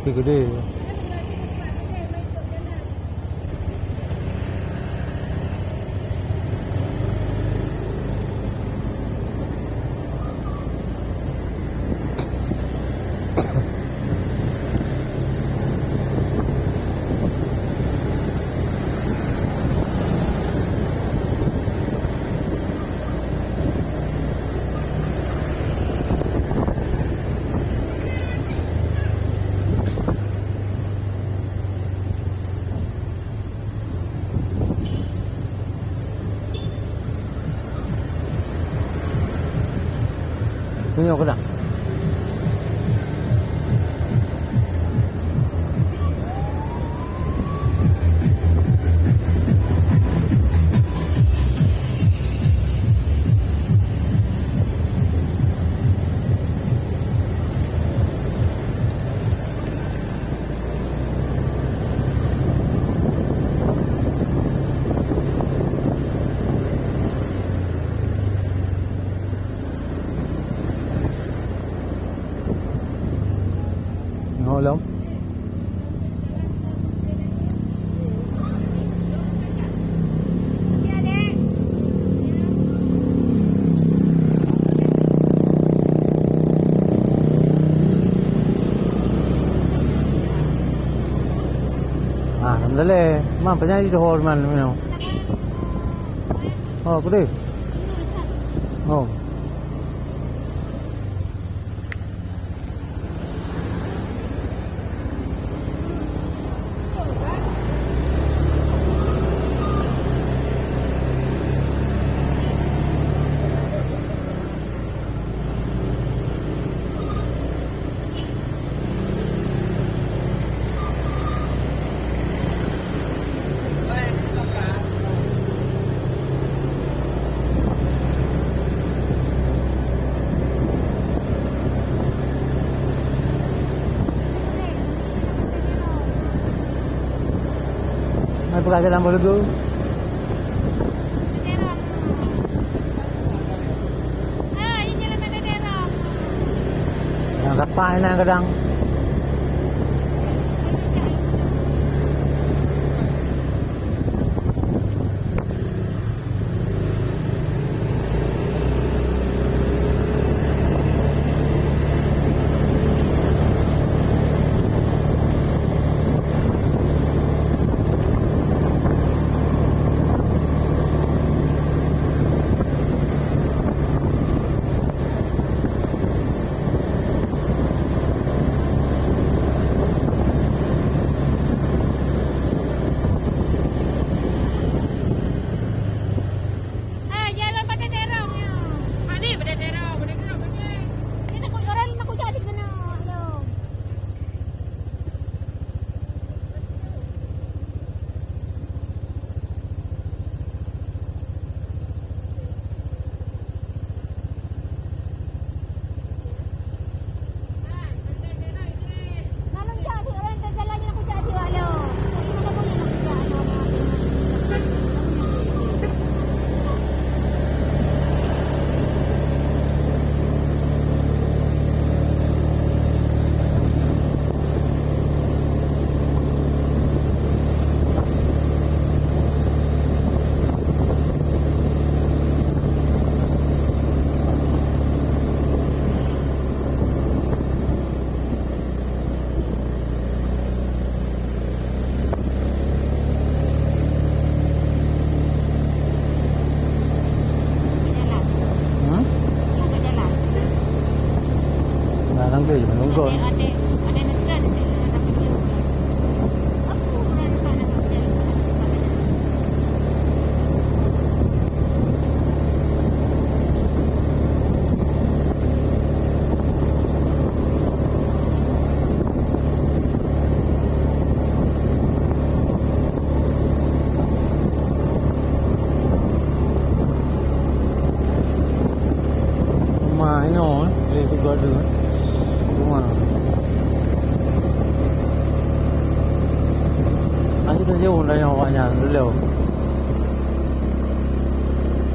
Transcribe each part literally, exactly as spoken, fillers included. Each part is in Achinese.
Pi keudeh. Meunyoe keunan. Nyoe lom. Ah, alhamdulillah. Man, peunyan di Johor man, meunoe. Oh, pedih. Oh. Hai, peugah jalan Boh Leugo. Nyang sapat inan kadang. Eh, jalan Batang Terong nyoe. Mani Batang Terong, Batang Terong bagaimana? Kita kau orang nak kujak di sana. Aduh. Hmm? Nah, nang tu je menunggu. Rumah inoe, eh, di Gua Dua. Rumah. Aja dah jauh dah nyawa nyan dulu.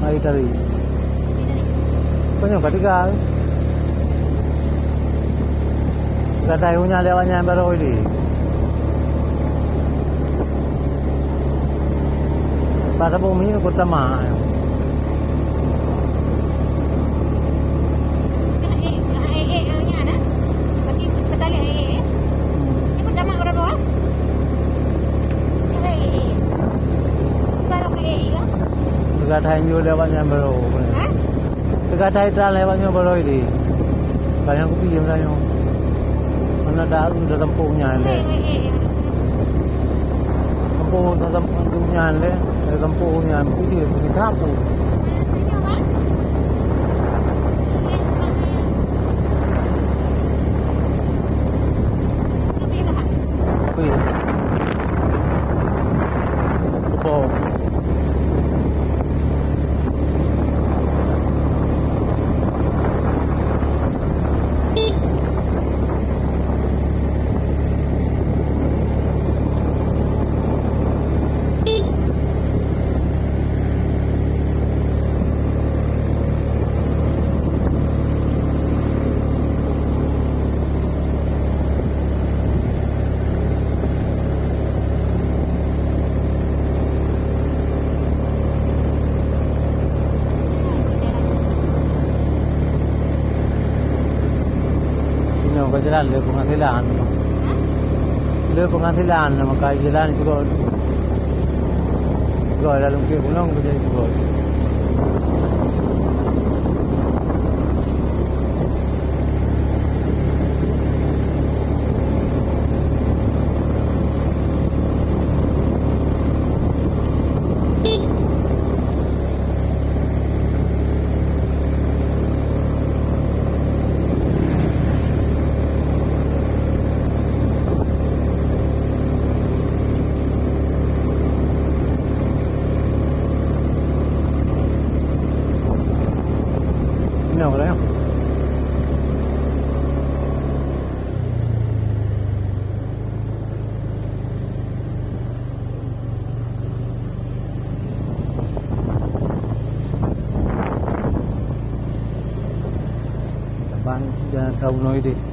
Mari tadi. Kau nyoe ka tinggal. Ka tahi nyan lé awak nyan baroe di. Bak saboh minyeuk kota ma. Teuka tahi nyoe lé awak nyan baroe. Teuka tahi tan lé awak nyoe baroe di. Ka nyang kupi jeuem tanyoe. Mana dah alun dah tempuh nyan lé. Tempuh dah tempuh nyan lé. Dah tempuh nyan pih dia pergi sapu. Wih. Kebong. Inoe ka jalan le penghasilan. Le penghasilan maka jalan juga. Juga lalu ke pulang kerja juga. Inoe lah. Saban, jangan kau noi deh.